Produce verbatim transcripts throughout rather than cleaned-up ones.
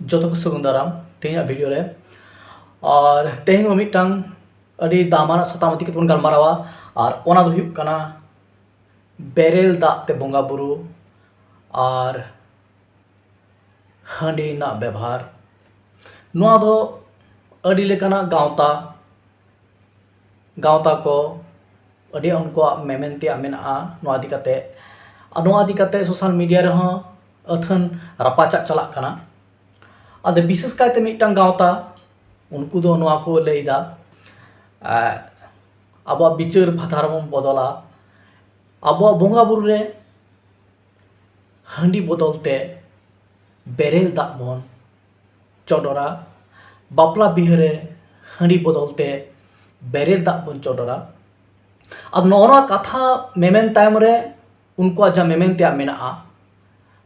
ᱡᱚᱛᱚ ᱠᱚ ᱥᱟᱹᱜᱩᱱ ᱫᱟᱨᱟᱢ ᱛᱮᱦᱮᱧᱟᱜ ᱵᱷᱤᱰᱤᱭᱳ ᱨᱮ᱾ ᱟᱨ ᱛᱮᱦᱮᱧ ᱦᱚᱸ ᱢᱤᱫᱴᱟᱝ ᱟᱹᱰᱤ ᱫᱟᱢᱟᱱᱟᱜ ᱥᱟᱛᱟᱢ ᱤᱫᱤ ᱠᱟᱛᱮ ᱵᱚᱱ ᱜᱟᱞᱢᱟᱨᱟᱣᱟ, ᱟᱨ ᱚᱱᱟ ᱫᱚ ᱦᱩᱭᱩᱜ ᱠᱟᱱᱟ ᱵᱮᱨᱮᱞ ᱫᱟᱜ ᱛᱮ ᱵᱚᱸᱜᱟ ᱵᱩᱨᱩ ᱟᱨ ᱦᱟᱺᱰᱤ ᱨᱮᱱᱟᱜ ᱵᱮᱵᱷᱟᱨ᱾ ᱱᱚᱣᱟ ᱫᱚ ᱟᱹᱰᱤ ᱞᱮᱠᱟᱱᱟᱜ ᱜᱟᱶᱛᱟ, ᱜᱟᱶᱛᱟ ᱠᱚ ᱟᱹᱰᱤ ᱩᱱᱠᱩᱣᱟᱜ ᱢᱮᱢᱮᱱ ᱛᱮᱭᱟᱜ ᱢᱮᱱᱟᱜᱼᱟ ᱱᱚᱣᱟ ᱤᱫᱤ ᱠᱟᱛᱮ᱾ ᱟᱨ ᱱᱚᱣᱟ ᱤᱫᱤ ᱠᱟᱛᱮ ᱥᱳᱥᱟᱞ ᱢᱤᱰᱤᱭᱟ ᱨᱮᱦᱚᱸ ᱟᱹᱛᱷᱟᱹᱱ ᱨᱟᱯᱟᱪᱟᱜ ᱪᱟᱞᱟᱜ ᱠᱟᱱᱟ᱾ ᱟᱫᱚ ᱵᱤᱥᱮᱥ ᱠᱟᱭᱛᱮ ᱢᱤᱫᱴᱟᱝ ᱜᱟᱶᱛᱟ, ᱩᱱᱠᱩ ᱫᱚ ᱱᱚᱣᱟ ᱠᱚ ᱞᱟᱹᱭᱫᱟ, ᱮ, ᱟᱵᱚᱣᱟᱜ ᱵᱤᱪᱟᱹᱨ ᱵᱷᱟᱛᱟᱨ ᱵᱚᱱ ᱵᱚᱫᱚᱞᱟ, ᱟᱵᱚᱣᱟᱜ ᱵᱚᱸᱜᱟ ᱵᱩᱨᱩ ᱨᱮ ᱦᱟᱺᱰᱤ ᱵᱚᱫᱚᱞ ᱛᱮ ᱵᱮᱨᱮᱞ ᱫᱟᱜ ᱵᱚᱱ ᱪᱚᱰᱚᱨᱟ, ᱵᱟᱯᱞᱟ ᱵᱤᱦᱟᱹ ᱨᱮ ᱦᱟᱺᱰᱤ ᱵᱚᱫᱚᱞ ᱛᱮ ᱵᱮᱨᱮᱞ ᱫᱟᱜ ᱵᱚᱱ ᱪᱚᱰᱚᱨᱟ᱾ ᱟᱫᱚ ᱱᱚᱜᱼᱚ ᱱᱚᱣᱟ ᱠᱟᱛᱷᱟ ᱢᱮᱢᱮᱱ ᱛᱟᱭᱚᱢ ᱨᱮ ᱩᱱᱠᱩᱣᱟᱜ ᱡᱟᱦᱟᱸ ᱢᱮᱢᱮᱱ ᱛᱮᱭᱟᱜ ᱢᱮᱱᱟᱜᱼᱟ,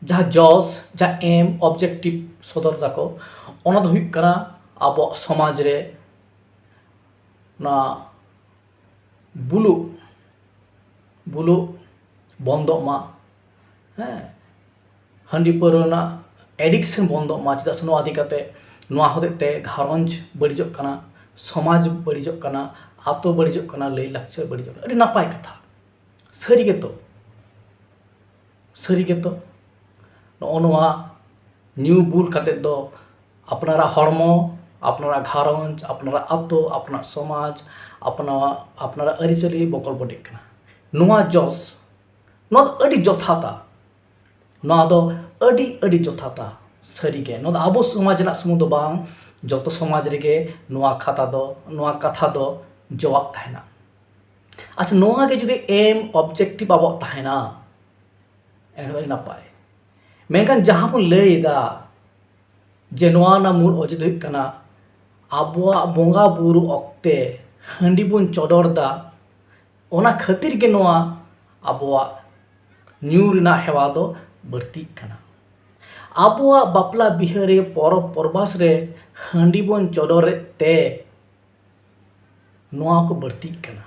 ᱡᱟᱦᱟᱸ ᱡᱚᱥ, ᱡᱟᱦᱟᱸ ᱮᱢ, ᱚᱵᱡᱮᱠᱴᱤᱵᱷ ᱥᱚᱫᱚᱨ ᱫᱟᱠᱚ, ᱚᱱᱟ ᱫᱚ ᱦᱩᱭᱩᱜ ᱠᱟᱱᱟ ᱟᱵᱚᱣᱟᱜ ᱥᱚᱢᱟᱡᱽ ᱨᱮ ᱚᱱᱟ ᱵᱩᱞᱩᱜ, ᱵᱩᱞᱩᱜ ᱵᱚᱱᱫᱚᱜ ᱢᱟ, ᱦᱮᱸ, ᱦᱟᱺᱰᱤ ᱯᱟᱹᱣᱨᱟᱹ ᱨᱮᱱᱟᱜ ᱮᱰᱤᱠᱥᱮᱱ ᱵᱚᱱᱫᱚᱜ ᱢᱟ᱾ ᱪᱮᱫᱟᱜ ᱥᱮ ᱱᱚᱣᱟ ᱤᱫᱤ ᱠᱟᱛᱮ, ᱱᱚᱣᱟ ᱦᱚᱛᱮᱡ ᱛᱮ ᱜᱷᱟᱨᱚᱸᱡᱽ ᱵᱟᱹᱲᱤᱡᱚᱜ ᱠᱟᱱᱟ, ᱥᱚᱢᱟᱡᱽ ᱵᱟᱹᱲᱤᱡᱚᱜ ᱠᱟᱱᱟ, ᱟᱛᱳ ᱵᱟᱹᱲᱤᱡᱚᱜ ᱠᱟᱱᱟ, ᱞᱟᱹᱭ ᱞᱟᱠᱪᱟᱨ ᱵᱟᱹᱲᱤᱡᱚᱜ ᱠᱟᱱᱟ᱾ ᱟᱹᱰᱤ ᱱᱟᱯᱟᱭ ᱠᱟᱛᱷᱟ, ᱥᱟᱹᱨᱤ ᱜᱮᱛᱚ, ᱥᱟᱹᱨᱤ ᱜᱮᱛᱚ᱾ ᱱᱚᱜᱼᱚ ᱱᱚᱣᱟ ᱧᱩ ᱵᱩᱞ ᱠᱟᱛᱮ ᱫᱚ ᱟᱯᱱᱟᱨᱟᱜ ᱦᱚᱲᱢᱚ, ᱟᱯᱱᱟᱨᱟᱜ ᱜᱷᱟᱨᱚᱸᱡᱽ, ᱟᱯᱱᱟᱨᱟᱜ ᱟᱛᱳ, ᱟᱯᱱᱟᱨᱟᱜ ᱥᱚᱢᱟᱡᱽ, ᱟᱯᱱᱟᱨᱟᱜ, ᱟᱯᱱᱟᱨᱟᱜ ᱟᱹᱨᱤᱪᱟᱹᱞᱤ ᱵᱚᱠᱚᱞ ᱵᱚᱰᱤᱜ ᱠᱟᱱᱟ᱾ ᱱᱚᱣᱟ ᱡᱚᱥ, ᱱᱚᱣᱟ ᱫᱚ ᱟᱹᱰᱤ ᱡᱚᱛᱷᱟᱛᱟ, ᱱᱚᱣᱟ ᱫᱚ ᱟᱹᱰᱤ, ᱟᱹᱰᱤ ᱡᱚᱛᱷᱟᱛᱟ᱾ ᱥᱟᱹᱨᱤᱜᱮ ᱱᱚᱣᱟ ᱫᱚ ᱟᱵᱚ ᱥᱚᱢᱟᱡᱽ ᱨᱮᱱᱟᱜ ᱥᱩᱢᱩᱝ ᱫᱚ ᱵᱟᱝ, ᱡᱚᱛᱚ ᱥᱚᱢᱟᱡᱽ ᱨᱮᱜᱮ ᱱᱚᱣᱟ ᱠᱟᱛᱷᱟ ᱫᱚ, ᱱᱚᱣᱟ ᱠᱟᱛᱷᱟ ᱫᱚ ᱡᱚᱣᱟᱜ ᱛᱟᱦᱮᱱᱟ᱾ ᱟᱪᱪᱷᱟ, ᱱᱚᱣᱟ ᱜᱮ ᱡᱩᱫᱤ ᱮᱢ ᱚᱵᱡᱮᱠᱴᱤᱵᱷ ᱟᱵᱚᱣᱟᱜ ᱛᱟᱦᱮᱱᱟ, ᱮᱱᱠᱷᱟᱱ ᱟᱹᱰᱤ ᱱᱟᱯᱟᱭ᱾ ᱢᱮᱱᱠᱷᱟᱱ ᱡᱟᱦᱟᱸ ᱵᱚᱱ ᱞᱟᱹᱭ ᱮᱫᱟ ᱡᱮ ᱱᱚᱣᱟ ᱨᱮᱱᱟᱜ ᱢᱩᱞ ᱚᱡᱮ ᱫᱚ ᱦᱩᱭᱩᱜ ᱠᱟᱱᱟ ᱟᱵᱚᱣᱟᱜ ᱵᱚᱸᱜᱟ ᱵᱩᱨᱩ ᱚᱠᱛᱮ ᱦᱟᱺᱰᱤ ᱵᱚᱱ ᱪᱚᱰᱚᱨ ᱮᱫᱟ, ᱚᱱᱟ ᱠᱷᱟᱹᱛᱤᱨ ᱜᱮ ᱱᱚᱣᱟ ᱟᱵᱚᱣᱟᱜ ᱧᱩ ᱨᱮᱱᱟᱜ ᱦᱮᱣᱟ ᱫᱚ ᱵᱟᱹᱲᱛᱤᱜ ᱠᱟᱱᱟ᱾ ᱟᱵᱚᱣᱟᱜ ᱵᱟᱯᱞᱟ ᱵᱤᱦᱟᱹ ᱨᱮ, ᱯᱚᱨᱚᱵᱽ ᱯᱚᱨᱵᱟᱥ ᱨᱮ ᱦᱟᱺᱰᱤ ᱵᱚᱱ ᱪᱚᱰᱚᱨᱮᱫ ᱛᱮ ᱱᱚᱣᱟ ᱠᱚ ᱵᱟᱹᱲᱛᱤᱜ ᱠᱟᱱᱟ᱾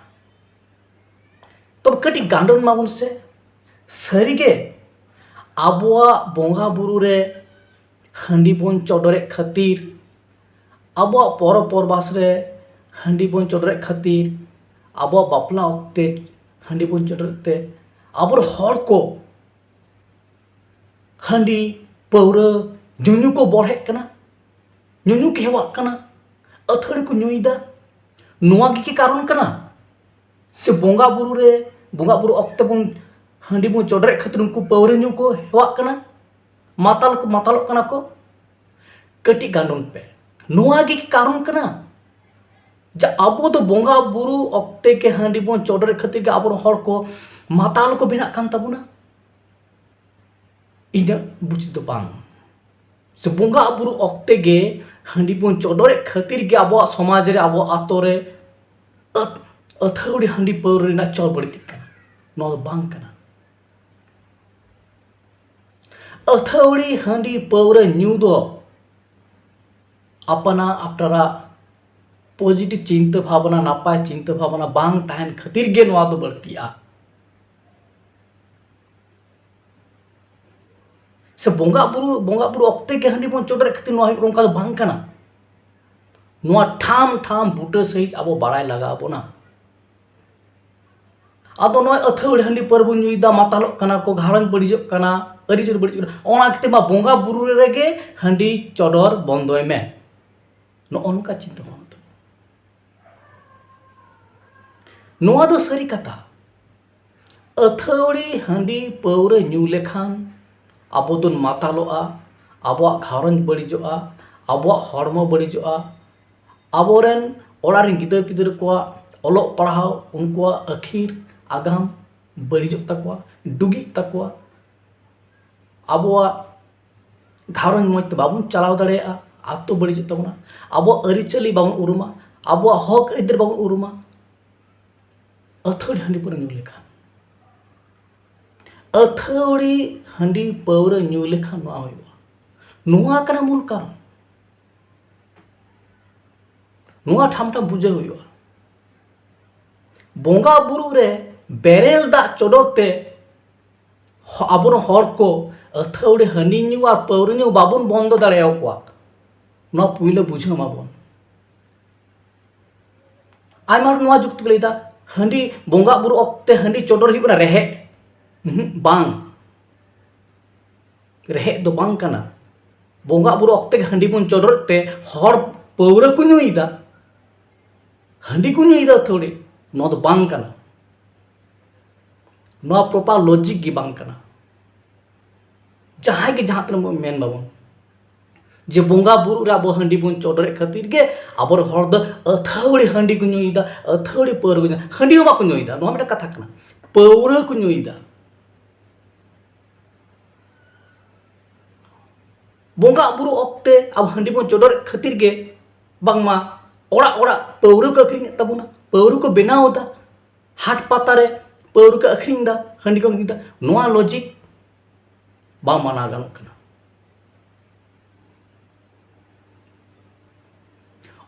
ᱛᱚᱵᱮ ᱠᱟᱹᱴᱤᱡ ᱜᱟᱱᱰᱚᱱ ᱢᱟᱵᱚᱱ ᱥᱮ, ᱥᱟᱹᱨᱤᱜᱮ ᱟᱵᱚᱣᱟᱜ ᱵᱚᱸᱜᱟ ᱵᱩᱨᱩ ᱨᱮ ᱦᱟᱺᱰᱤ ᱵᱚᱱ ᱪᱚᱰᱚᱨᱮᱫ ᱠᱷᱟᱹᱛᱤᱨ, ᱟᱵᱚᱣᱟᱜ ᱯᱚᱨᱚᱵᱽ ᱯᱚᱨᱵᱟᱥ ᱨᱮ ᱦᱟᱺᱰᱤ ᱵᱚᱱ ᱪᱚᱰᱚᱨᱮᱫ ᱠᱷᱟᱹᱛᱤᱨ, ᱟᱵᱚᱣᱟᱜ ᱵᱟᱯᱞᱟ ᱚᱠᱛᱮ ᱦᱟᱺᱰᱤ ᱵᱚᱱ ᱪᱚᱰᱚᱨᱮᱫ ᱛᱮ ᱟᱵᱚᱨᱮᱱ ᱦᱚᱲ ᱠᱚ ᱦᱟᱺᱰᱤ ᱯᱟᱹᱣᱨᱟᱹ ᱧᱩᱧᱩ ᱠᱚ ᱵᱚᱲᱦᱮᱜ ᱠᱟᱱᱟ, ᱧᱩᱧᱩ ᱠᱚ ᱦᱮᱣᱟᱜ ᱠᱟᱱᱟ, ᱟᱹᱛᱷᱟᱹᱲᱤ ᱠᱚ ᱧᱩᱭᱮᱫᱟ᱾ ᱱᱚᱣᱟ ᱜᱮ ᱠᱤ ᱠᱟᱨᱚᱱ ᱠᱟᱱᱟ? ᱥᱮ ᱵᱚᱸᱜᱟ ᱵᱩᱨᱩ ᱨᱮ, ᱵᱚᱸᱜᱟ ᱵᱩᱨᱩ ᱚᱠᱛᱮ ᱵᱚᱱ ᱦᱟᱺᱰᱤ ᱵᱚᱱ ᱪᱚᱰᱚᱨᱮᱫ ᱠᱷᱟᱹᱛᱤᱨ ᱩᱱᱠᱩ ᱯᱟᱹᱣᱨᱟᱹ ᱧᱩ ᱠᱚ ᱦᱮᱣᱟᱜ ᱠᱟᱱᱟ, ᱢᱟᱛᱟᱞ ᱠᱚ ᱢᱟᱛᱟᱞᱚᱜ ᱠᱟᱱᱟ ᱠᱚ? ᱠᱟᱹᱴᱤᱡ ᱜᱟᱱᱰᱚᱱ ᱯᱮ᱾ ᱱᱚᱣᱟ ᱜᱮ ᱠᱤ ᱠᱟᱨᱚᱱ ᱠᱟᱱᱟ? ᱡᱮ ᱟᱵᱚ ᱫᱚ ᱵᱚᱸᱜᱟ ᱵᱩᱨᱩ ᱚᱠᱛᱮ ᱜᱮ ᱦᱟᱺᱰᱤ ᱵᱚᱱ ᱪᱚᱰᱚᱨᱮᱫ ᱠᱷᱟᱹᱛᱤᱨ ᱜᱮ ᱟᱵᱚᱨᱮᱱ ᱦᱚᱲ ᱠᱚ ᱢᱟᱛᱟᱞ ᱠᱚ ᱵᱮᱱᱟᱜ ᱠᱟᱱ ᱛᱟᱵᱚᱱᱟ? ᱤᱧᱟᱹᱜ ᱵᱩᱡᱽ ᱫᱚ ᱵᱟᱝ᱾ ᱥᱮ ᱵᱚᱸᱜᱟ ᱵᱩᱨᱩ ᱚᱠᱛᱮ ᱜᱮ ᱦᱟᱺᱰᱤ ᱵᱚᱱ ᱪᱚᱰᱚᱨᱮᱫ ᱠᱷᱟᱹᱛᱤᱨ ᱜᱮ ᱟᱵᱚᱣᱟᱜ ᱥᱚᱢᱟᱡᱽ ᱨᱮ, ᱟᱵᱚᱣᱟᱜ ᱟᱛᱳ ᱨᱮ ᱟᱹᱛ-, ᱟᱹᱛᱷᱟᱹᱣᱲᱤ ᱦᱟᱺᱰᱤ ᱯᱟᱹᱣᱨᱟᱹ ᱨᱮᱱᱟᱜ ᱪᱚᱞ ᱵᱟᱹᱲᱛᱤᱜ ᱠᱟᱱᱟ? ᱱᱚᱣᱟ ᱫᱚ ᱵᱟᱝ ᱠᱟᱱᱟ᱾ ᱟᱹᱛᱷᱟᱹᱣᱲᱤ ᱦᱟᱺᱰᱤ ᱯᱟᱹᱣᱨᱟᱹ ᱧᱩ ᱫᱚ ᱟᱯᱟᱱᱟ ᱟᱯᱱᱟᱨᱟᱜ positive ᱪᱤᱱᱛᱟᱹ ᱵᱷᱟᱵᱽᱱᱟ, ᱱᱟᱯᱟᱭ ᱪᱤᱱᱛᱟᱹ ᱵᱷᱟᱵᱽᱱᱟ ᱵᱟᱝ ᱛᱟᱦᱮᱱ ᱠᱷᱟᱹᱛᱤᱨ ᱜᱮ ᱱᱚᱣᱟ ᱫᱚ ᱵᱟᱹᱲᱛᱤᱜᱼᱟ᱾ ᱥᱮ ᱵᱚᱸᱜᱟ ᱵᱩᱨᱩ, ᱵᱚᱸᱜᱟ ᱵᱩᱨᱩ ᱚᱠᱛᱮ ᱜᱮ ᱦᱟᱺᱰᱤ ᱵᱚᱱ ᱪᱚᱰᱚᱨᱮᱫ ᱠᱷᱟᱹᱛᱤᱨ ᱱᱚᱣᱟ ᱦᱩᱭᱩᱜ ᱠᱟᱱᱟ, ᱚᱱᱠᱟ ᱫᱚ ᱵᱟᱝ ᱠᱟᱱᱟ᱾ ᱱᱚᱣᱟ ᱴᱷᱟᱢ ᱴᱷᱟᱢ ᱵᱩᱴᱟᱹ ᱥᱟᱺᱦᱤᱡ ᱟᱵᱚ ᱵᱟᱲᱟᱭ ᱞᱟᱜᱟᱣ ᱵᱚᱱᱟ᱾ ᱟᱫᱚ ᱱᱚᱜᱼᱚᱭ ᱟᱹᱛᱷᱟᱹᱣᱲᱤ ᱦᱟᱺᱰᱤ ᱯᱟᱹᱣᱨᱟᱹ ᱵᱚᱱ ᱧᱩᱭᱮᱫᱟ, ᱢᱟᱛᱟᱞᱚᱜ ᱠᱟᱱᱟ ᱠᱚ, ᱜᱷᱟᱨᱚᱸᱡᱽ ᱵᱟᱹᱲᱤᱡᱚᱜ ᱠᱟᱱᱟ, ᱟᱹᱨᱤᱪᱟᱹᱞᱤ ᱵᱟᱹᱲᱤᱡᱚᱜ ᱠᱟᱱᱟ, ᱚᱱᱟ ᱠᱷᱟᱹᱛᱤᱨ ᱢᱟ ᱵᱚᱸᱜᱟ ᱵᱩᱨᱩ ᱨᱮᱜᱮ ᱦᱟᱺᱰᱤ ᱪᱚᱰᱚᱨ ᱵᱚᱱᱫᱚᱭ ᱢᱮ᱾ ᱱᱚᱜᱼᱚ ᱱᱚᱝᱠᱟ ᱪᱤᱱᱛᱟᱹ ᱵᱷᱟᱵᱽᱱᱟ ᱛᱟᱵᱚᱱ᱾ ᱱᱚᱣᱟ ᱫᱚ ᱥᱟᱹᱨᱤ ᱠᱟᱛᱷᱟ᱾ ᱟᱹᱛᱷᱟᱹᱣᱲᱤ ᱦᱟᱺᱰᱤ ᱯᱟᱹᱣᱨᱟᱹ ᱧᱩ ᱞᱮᱠᱷᱟᱱ ᱟᱵᱚ ᱫᱚᱵᱚᱱ ᱢᱟᱛᱟᱞᱚᱜᱼᱟ, ᱟᱵᱚᱣᱟᱜ ᱜᱷᱟᱨᱚᱸᱡᱽ ᱵᱟᱹᱲᱤᱡᱚᱜᱼᱟ, ᱟᱵᱚᱣᱟᱜ ᱦᱚᱲᱢᱚ ᱵᱟᱹᱲᱤᱡᱚᱜᱼᱟ, ᱟᱵᱚᱨᱮᱱ ᱚᱲᱟᱜ ᱨᱮᱱ ᱜᱤᱫᱟᱹᱨ ᱯᱤᱫᱟᱹᱨ ᱠᱚᱣᱟᱜ ᱚᱞᱚᱜ ᱯᱟᱲᱦᱟᱣ, ᱩᱱᱠᱩᱣᱟᱜ ᱟᱹᱠᱷᱤᱨ ᱟᱜᱟᱢ ᱵᱟᱹᱲᱤᱡᱚᱜ ᱛᱟᱠᱚᱣᱟ, ᱰᱩᱜᱤᱜ ᱛᱟᱠᱚᱣᱟ᱾ ᱟᱵᱚᱣᱟᱜ ᱜᱷᱟᱨᱚᱸᱡᱽ ᱢᱚᱡᱽ ᱛᱮ ᱵᱟᱵᱚᱱ ᱪᱟᱞᱟᱣ ᱫᱟᱲᱮᱭᱟᱜᱼᱟ, ᱟᱛᱳ ᱵᱟᱹᱲᱤᱡᱚᱜ ᱛᱟᱵᱚᱱᱟ, ᱟᱵᱚᱣᱟᱜ ᱟᱹᱨᱤᱪᱟᱹᱞᱤ ᱵᱟᱵᱚᱱ ᱩᱨᱩᱢᱟ, ᱟᱵᱚᱣᱟᱜ ᱦᱚᱠ ᱟᱹᱭᱫᱟᱹᱨ ᱵᱟᱵᱚᱱ ᱩᱨᱩᱢᱟ᱾ ᱟᱹᱛᱷᱟᱹᱲᱤ ᱦᱟᱺᱰᱤ ᱯᱟᱹᱣᱨᱟᱹ ᱧᱩ ᱞᱮᱠᱷᱟᱱ, ᱟᱹᱛᱷᱟᱹᱲᱤ ᱦᱟᱺᱰᱤ ᱯᱟᱹᱣᱨᱟᱹ ᱧᱩ ᱞᱮᱠᱷᱟᱱ ᱱᱚᱣᱟ ᱦᱩᱭᱩᱜᱼᱟ᱾ ᱱᱚᱣᱟ ᱠᱟᱱᱟ ᱢᱩᱞ ᱠᱟᱨᱚᱱ᱾ ᱱᱚᱣᱟ ᱴᱷᱟᱢ ᱴᱷᱟᱢ ᱵᱩᱡᱷᱟᱹᱣ ᱦᱩᱭᱩᱜᱼᱟ᱾ ᱵᱚᱸᱜᱟ ᱵᱩᱨᱩ ᱨᱮ ᱵᱮᱨᱮᱞ ᱫᱟᱜ ᱪᱚᱰᱚᱨ ᱛᱮ ᱦᱚ-, ᱟᱵᱚᱨᱮᱱ ᱦᱚᱲ ᱠᱚ ᱟᱹᱛᱷᱟᱹᱣᱲᱤ ᱦᱟᱺᱰᱤ ᱧᱩ ᱟᱨ ᱯᱟᱹᱣᱨᱟᱹ ᱧᱩ ᱵᱟᱵᱚᱱ ᱵᱚᱱᱫᱚ ᱫᱟᱲᱮᱭᱟᱠᱚᱣᱟ᱾ ᱱᱚᱣᱟ ᱯᱩᱭᱞᱟᱹ ᱵᱩᱡᱷᱟᱹᱣ ᱢᱟᱵᱚᱱ᱾ ᱟᱭᱢᱟ ᱦᱚᱲ ᱱᱚᱣᱟ ᱡᱩᱠᱛᱤ ᱠᱚ ᱞᱟᱹᱭᱫᱟ, ᱦᱟᱺᱰᱤ ᱵᱚᱸᱜᱟ ᱵᱩᱨᱩ ᱚᱠᱛᱮ ᱦᱟᱺᱰᱤ ᱪᱚᱰᱚᱨ ᱦᱩᱭᱩᱜ ᱠᱟᱱᱟ ᱨᱮᱦᱮᱫ᱾ ᱩᱦᱩᱸ, ᱵᱟᱝ, ᱨᱮᱦᱮᱫ ᱫᱚ ᱵᱟᱝ ᱠᱟᱱᱟ᱾ ᱵᱚᱸᱜᱟ ᱵᱩᱨᱩ ᱚᱠᱛᱮ ᱜᱮ ᱦᱟᱺᱰᱤ ᱵᱚᱱ ᱪᱚᱰᱚᱨᱮᱫ ᱛᱮ ᱦᱚᱲ ᱯᱟᱹᱣᱨᱟᱹ ᱠᱚ ᱧᱩᱭᱮᱫᱟ, ᱦᱟᱺᱰᱤ ᱠᱚ ᱧᱩᱭᱮᱫᱟ ᱟᱹᱛᱷᱟᱹᱣᱲᱤ᱾ ᱱᱚᱣᱟ ᱫᱚ ᱵᱟᱝ ᱠᱟᱱᱟ᱾ ᱱᱚᱣᱟ ᱯᱨᱚᱯᱟᱨ ᱞᱚᱡᱤᱠ ᱜᱮ ᱵᱟᱝ ᱠᱟᱱᱟ᱾ ᱡᱟᱦᱟᱸᱭ ᱜᱮ ᱡᱟᱦᱟᱸ ᱛᱤᱱᱟᱹᱜ ᱵᱚᱱ ᱢᱮᱱ ᱵᱟᱵᱚᱱ, ᱡᱮ ᱵᱚᱸᱜᱟ ᱵᱩᱨᱩ ᱨᱮ ᱟᱵᱚ ᱦᱟᱺᱰᱤ ᱵᱚᱱ ᱪᱚᱰᱚᱨᱮᱫ ᱠᱷᱟᱹᱛᱤᱨ ᱜᱮ ᱟᱵᱚᱨᱮᱱ ᱦᱚᱲ ᱫᱚ ᱟᱹᱛᱷᱟᱹᱣᱲᱤ ᱦᱟᱺᱰᱤ ᱠᱚ ᱧᱩᱭᱮᱫᱟ, ᱟᱹᱛᱷᱟᱹᱣᱲᱤ ᱯᱟᱹᱣᱨᱟᱹ ᱠᱚ ᱧᱩᱭᱮᱫᱟ, ᱦᱟᱺᱰᱤ ᱦᱚᱸ ᱵᱟᱠᱚ ᱧᱩᱭᱮᱫᱟ᱾ ᱱᱚᱣᱟ ᱢᱤᱫᱴᱟᱝ ᱠᱟᱛᱷᱟ ᱠᱟᱱᱟ, ᱯᱟᱹᱣᱨᱟᱹ ᱠᱚ ᱧᱩᱭᱮᱫᱟ᱾ ᱵᱚᱸᱜᱟ ᱵᱩᱨᱩ ᱚᱠᱛᱮ ᱟᱵᱚ ᱦᱟᱺᱰᱤ ᱵᱚᱱ ᱪᱚᱰᱚᱨᱮᱫ ᱠᱷᱟᱹᱛᱤᱨ ᱜᱮ ᱵᱟᱝᱢᱟ ᱚᱲᱟᱜ ᱚᱲᱟᱜ ᱯᱟᱹᱣᱨᱟᱹ ᱠᱚ ᱟᱹᱠᱷᱨᱤᱧᱮᱫ ᱛᱟᱵᱚᱱᱟ, ᱯᱟᱹᱣᱨᱟᱹ ᱠᱚ ᱵᱮᱱᱟᱣ ᱮᱫᱟ, ᱦᱟᱴ ᱯᱟᱛᱟ ᱨᱮ ᱯᱟᱹᱣᱨᱟᱹ ᱠᱚ ᱟᱹᱠᱷᱨᱤᱧ ᱮᱫᱟ, ᱦᱟᱺᱰᱤ ᱠᱚ ᱟᱹᱠᱷᱨᱤᱧ ᱮᱫᱟ᱾ ᱱᱚᱣᱟ ᱞᱚᱡᱤᱠ ᱵᱟᱝ ᱢᱟᱱᱟᱣ ᱜᱟᱱᱚᱜ ᱠᱟᱱᱟ᱾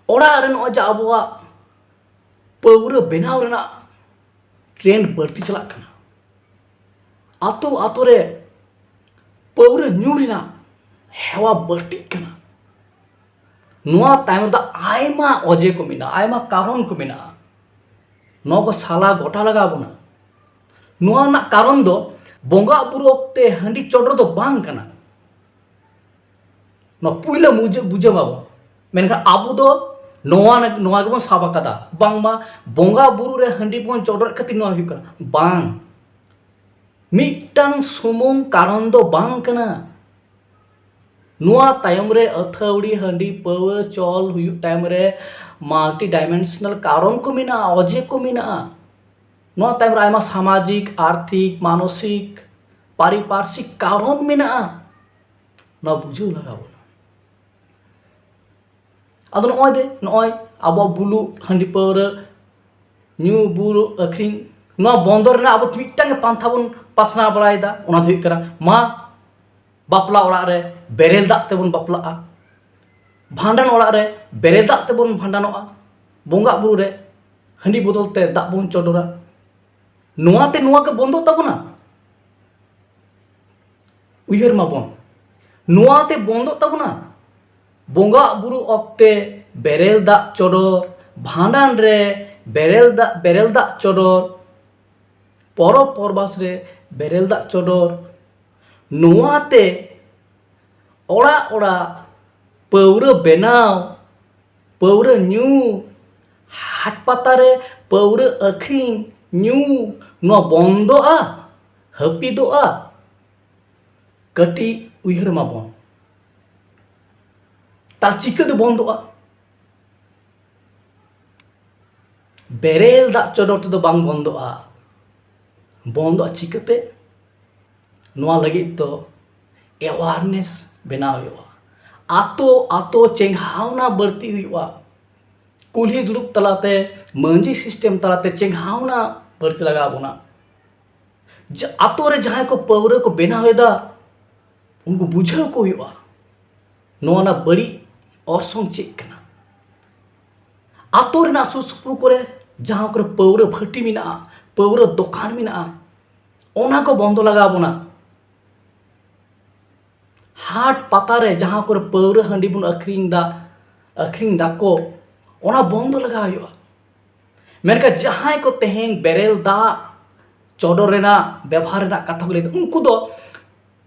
ᱚᱲᱟᱜ ᱨᱮ ᱱᱚᱜᱼᱚᱭ ᱡᱮ ᱟᱵᱚᱣᱟᱜ ᱯᱟᱹᱣᱨᱟᱹ ᱵᱮᱱᱟᱣ ᱨᱮᱱᱟᱜ ᱴᱨᱮᱱᱰ ᱵᱟᱹᱲᱛᱤ ᱪᱟᱞᱟᱜ ᱠᱟᱱᱟ, ᱟᱛᱳ ᱟᱛᱳ ᱨᱮ ᱯᱟᱹᱣᱨᱟᱹ ᱧᱩ ᱨᱮᱱᱟᱜ ᱦᱮᱣᱟ ᱵᱟᱹᱲᱛᱤᱜ ᱠᱟᱱᱟ, ᱱᱚᱣᱟ ᱛᱟᱭᱚᱢ ᱨᱮᱫᱚ ᱟᱭᱢᱟ ᱚᱡᱮ ᱠᱚ ᱢᱮᱱᱟᱜᱼᱟ, ᱟᱭᱢᱟ ᱠᱟᱨᱚᱱ ᱠᱚ ᱢᱮᱱᱟᱜᱼᱟ᱾ ᱱᱚᱣᱟ ᱠᱚ ᱥᱟᱞᱟ ᱜᱚᱴᱟ ᱞᱟᱜᱟᱣ ᱵᱚᱱᱟ᱾ ᱱᱚᱣᱟ ᱨᱮᱱᱟᱜ ᱠᱟᱨᱚᱱ ᱫᱚ ᱵᱚᱸᱜᱟ ᱵᱩᱨᱩ ᱚᱠᱛᱮ ᱦᱟᱺᱰᱤ ᱪᱚᱰᱚᱨ ᱫᱚ ᱵᱟᱝ ᱠᱟᱱᱟ᱾ ᱱᱚᱣᱟ ᱯᱩᱭᱞᱟᱹ ᱵᱩᱡᱷᱟᱹᱣ ᱵᱩᱡᱷᱟᱹᱣ ᱢᱟᱵᱚᱱ᱾ ᱢᱮᱱᱠᱷᱟᱱ ᱟᱵᱚ ᱫᱚ ᱱᱚᱣᱟ ᱱᱚᱣᱟ ᱜᱮᱵᱚᱱ ᱥᱟᱵ ᱟᱠᱟᱫᱟ, ᱵᱟᱝᱢᱟ ᱵᱚᱸᱜᱟ ᱵᱩᱨᱩ ᱨᱮ ᱦᱟᱺᱰᱤ ᱵᱚᱱ ᱪᱚᱰᱚᱨᱮᱫ ᱠᱷᱟᱹᱛᱤᱨ ᱱᱚᱣᱟ ᱦᱩᱭᱩᱜ ᱠᱟᱱᱟ᱾ ᱵᱟᱝ, ᱢᱤᱫᱴᱟᱝ ᱥᱩᱢᱩᱝ ᱠᱟᱨᱚᱱ ᱫᱚ ᱵᱟᱝ ᱠᱟᱱᱟ᱾ ᱱᱚᱣᱟ ᱛᱟᱭᱚᱢ ᱨᱮ ᱟᱹᱛᱷᱟᱹᱣᱲᱤ ᱦᱟᱺᱰᱤ ᱯᱟᱹᱣᱨᱟᱹ ᱪᱚᱞ ᱦᱩᱭᱩᱜ ᱛᱟᱭᱚᱢ ᱨᱮ multi dimensional ᱠᱟᱨᱚᱱ ᱠᱚ ᱢᱮᱱᱟᱜᱼᱟ, ᱚᱡᱮ ᱠᱚ ᱢᱮᱱᱟᱜᱼᱟ᱾ ᱱᱚᱣᱟ ᱛᱟᱭᱚᱢ ᱨᱮ ᱟᱭᱢᱟ ᱥᱟᱢᱟᱡᱤᱠ, ᱟᱨᱛᱷᱤᱠ, ᱢᱟᱱᱚᱥᱤᱠ, ᱯᱟᱨᱤᱯᱟᱨᱥᱤᱠ ᱠᱟᱨᱚᱱ ᱢᱮᱱᱟᱜᱼᱟ᱾ ᱱᱚᱣᱟ ᱵᱩᱡᱷᱟᱹᱣ ᱞᱟᱜᱟᱣ ᱵᱚᱱᱟ᱾ ᱟᱫᱚ ᱱᱚᱜᱼᱚᱭ ᱫᱮ, ᱱᱚᱜᱼᱚᱭ ᱟᱵᱚᱣᱟᱜ ᱵᱩᱞᱩᱜ ᱦᱟᱺᱰᱤ ᱯᱟᱹᱣᱨᱟᱹ ᱧᱩ ᱵᱩᱞ ᱟᱹᱠᱷᱨᱤᱧ, ᱱᱚᱣᱟ ᱵᱚᱱᱫᱚ ᱨᱮᱱᱟᱜ ᱟᱵᱚ ᱢᱤᱫᱴᱟᱝ ᱜᱮ ᱯᱟᱱᱛᱷᱟ ᱵᱚᱱ ᱯᱟᱥᱱᱟᱣ ᱵᱟᱲᱟᱭᱮᱫᱟ, ᱚᱱᱟ ᱫᱚ ᱦᱩᱭᱩᱜ ᱠᱟᱱᱟ, ᱢᱟ ᱵᱟᱯᱞᱟ ᱚᱲᱟᱜ ᱨᱮ ᱵᱮᱨᱮᱞ ᱫᱟᱜ ᱛᱮᱵᱚᱱ ᱵᱟᱯᱞᱟᱜᱼᱟ, ᱵᱷᱟᱸᱰᱟᱱ ᱚᱲᱟᱜ ᱨᱮ ᱵᱮᱨᱮᱞ ᱫᱟᱜ ᱛᱮᱵᱚᱱ ᱵᱷᱟᱸᱰᱟᱱᱚᱜᱼᱟ, ᱵᱚᱸᱜᱟ ᱵᱩᱨᱩ ᱨᱮ ᱦᱟᱺᱰᱤ ᱵᱚᱫᱚᱞ ᱛᱮ ᱫᱟᱜ ᱵᱚᱱ ᱪᱚᱰᱚᱨᱟ᱾ ᱱᱚᱣᱟ ᱛᱮ ᱱᱚᱣᱟ ᱠᱚ ᱵᱚᱱᱫᱚᱜ ᱛᱟᱵᱚᱱᱟ? ᱩᱭᱦᱟᱹᱨ ᱢᱟᱵᱚᱱ, ᱱᱚᱣᱟᱛᱮ ᱵᱚᱱᱫᱚᱜ ᱛᱟᱵᱚᱱᱟ᱾ ᱵᱚᱸᱜᱟ ᱵᱩᱨᱩ ᱚᱠᱛᱮ ᱵᱮᱨᱮᱞ ᱫᱟᱜ ᱪᱚᱰᱚᱨ, ᱵᱷᱟᱸᱰᱟᱱ ᱨᱮ ᱵᱮᱨᱮᱞ ᱫᱟᱜ, ᱵᱮᱨᱮᱞ ᱫᱟᱜ ᱪᱚᱰᱚᱨ, ᱯᱚᱨᱚᱵᱽ ᱯᱚᱨᱵᱟᱥ ᱨᱮ ᱵᱮᱨᱮᱞ ᱫᱟᱜ ᱪᱚᱰᱚᱨ, ᱱᱚᱣᱟᱛᱮ ᱚᱲᱟᱜ ᱚᱲᱟᱜ ᱯᱟᱹᱣᱨᱟᱹ ᱵᱮᱱᱟᱣ, ᱯᱟᱹᱣᱨᱟᱹ ᱧᱩ, ᱦᱟᱴ ᱯᱟᱛᱟ ᱨᱮ ᱯᱟᱹᱣᱨᱟᱹ ᱟᱹᱠᱷᱨᱤᱧ ᱧᱩ, ᱱᱚᱣᱟ ᱵᱚᱱᱫᱚᱜᱼᱟ, ᱦᱟᱹᱯᱤᱫᱚᱜᱼᱟ? ᱠᱟᱹᱴᱤᱡ ᱩᱭᱦᱟᱹᱨ ᱢᱟᱵᱚᱱ, ᱛᱟ ᱪᱤᱠᱟᱹᱛᱮ ᱵᱚᱱᱫᱚᱜᱼᱟ? ᱵᱮᱨᱮᱞ ᱫᱟᱜ ᱪᱚᱰᱚᱨ ᱛᱮᱫᱚ ᱵᱟᱝ ᱵᱚᱱᱫᱚᱜᱼᱟ᱾ ᱵᱚᱱᱫᱚᱜᱼᱟ ᱪᱤᱠᱟᱹᱛᱮ? ᱱᱚᱣᱟ ᱞᱟᱹᱜᱤᱫ ᱫᱚ awareness ᱵᱮᱱᱟᱣ ᱦᱩᱭᱩᱜᱼᱟ᱾ ᱟᱛᱳ ᱟᱛᱳ ᱪᱮᱸᱜᱷᱟᱣᱱᱟ ᱵᱟᱹᱲᱛᱤ ᱦᱩᱭᱩᱜᱼᱟ᱾ ᱠᱩᱞᱦᱤ ᱫᱩᱲᱩᱵ ᱛᱟᱞᱟᱛᱮ, ᱢᱟᱹᱡᱷᱤ system ᱛᱟᱞᱟᱛᱮ ᱪᱮᱸᱜᱷᱟᱣᱱᱟ ᱵᱟᱹᱲᱛᱤ ᱞᱟᱜᱟᱣ ᱵᱚᱱᱟ᱾ ᱡᱟ-, ᱟᱛᱳ ᱨᱮ ᱡᱟᱦᱟᱸᱭ ᱠᱚ ᱯᱟᱹᱣᱨᱟᱹ ᱠᱚ ᱵᱮᱱᱟᱣ ᱮᱫᱟ, ᱩᱱᱠᱩ ᱵᱩᱡᱷᱟᱹᱣ ᱠᱚ ᱦᱩᱭᱩᱜᱼᱟ ᱱᱚᱣᱟ ᱨᱮᱱᱟᱜ ᱵᱟᱹᱲᱤᱡ ᱚᱨᱥᱚᱝ ᱪᱮᱫ ᱠᱟᱱᱟ᱾ ᱟᱛᱳ ᱨᱮᱱᱟᱜ ᱥᱩᱨ ᱥᱩᱯᱩᱨ ᱠᱚᱨᱮ ᱡᱟᱦᱟᱸ ᱠᱚᱨᱮ ᱯᱟᱹᱣᱨᱟᱹ ᱵᱷᱟᱹᱴᱤ ᱢᱮᱱᱟᱜᱼᱟ, ᱯᱟᱹᱣᱨᱟᱹ ᱫᱚᱠᱟᱱ ᱢᱮᱱᱟᱜᱼᱟ, ᱚᱱᱟ ᱠᱚ ᱵᱚᱱᱫᱚ ᱞᱟᱜᱟᱣ ᱵᱚᱱᱟ᱾ ᱦᱟᱴ ᱯᱟᱛᱟ ᱨᱮ ᱡᱟᱦᱟᱸ ᱠᱚᱨᱮ ᱯᱟᱹᱣᱨᱟᱹ ᱦᱟᱺᱰᱤ ᱵᱚᱱ ᱟᱹᱠᱷᱨᱤᱧ ᱫᱟ, ᱟᱹᱠᱷᱨᱤᱧ ᱫᱟᱠᱚ, ᱚᱱᱟ ᱵᱚᱱᱫᱚ ᱞᱟᱜᱟᱣ ᱦᱩᱭᱩᱜᱼᱟ᱾ ᱢᱮᱱᱠᱷᱟᱱ ᱡᱟᱦᱟᱸᱭ ᱠᱚ ᱛᱮᱦᱮᱧ ᱵᱮᱨᱮᱞ ᱫᱟᱜ ᱪᱚᱰᱚᱨ ᱨᱮᱱᱟᱜ, ᱵᱮᱵᱚᱦᱟᱨ ᱨᱮᱱᱟᱜ ᱠᱟᱛᱷᱟ ᱠᱚ ᱞᱟᱹᱭ ᱫᱟ, ᱩᱱᱠᱩ ᱫᱚ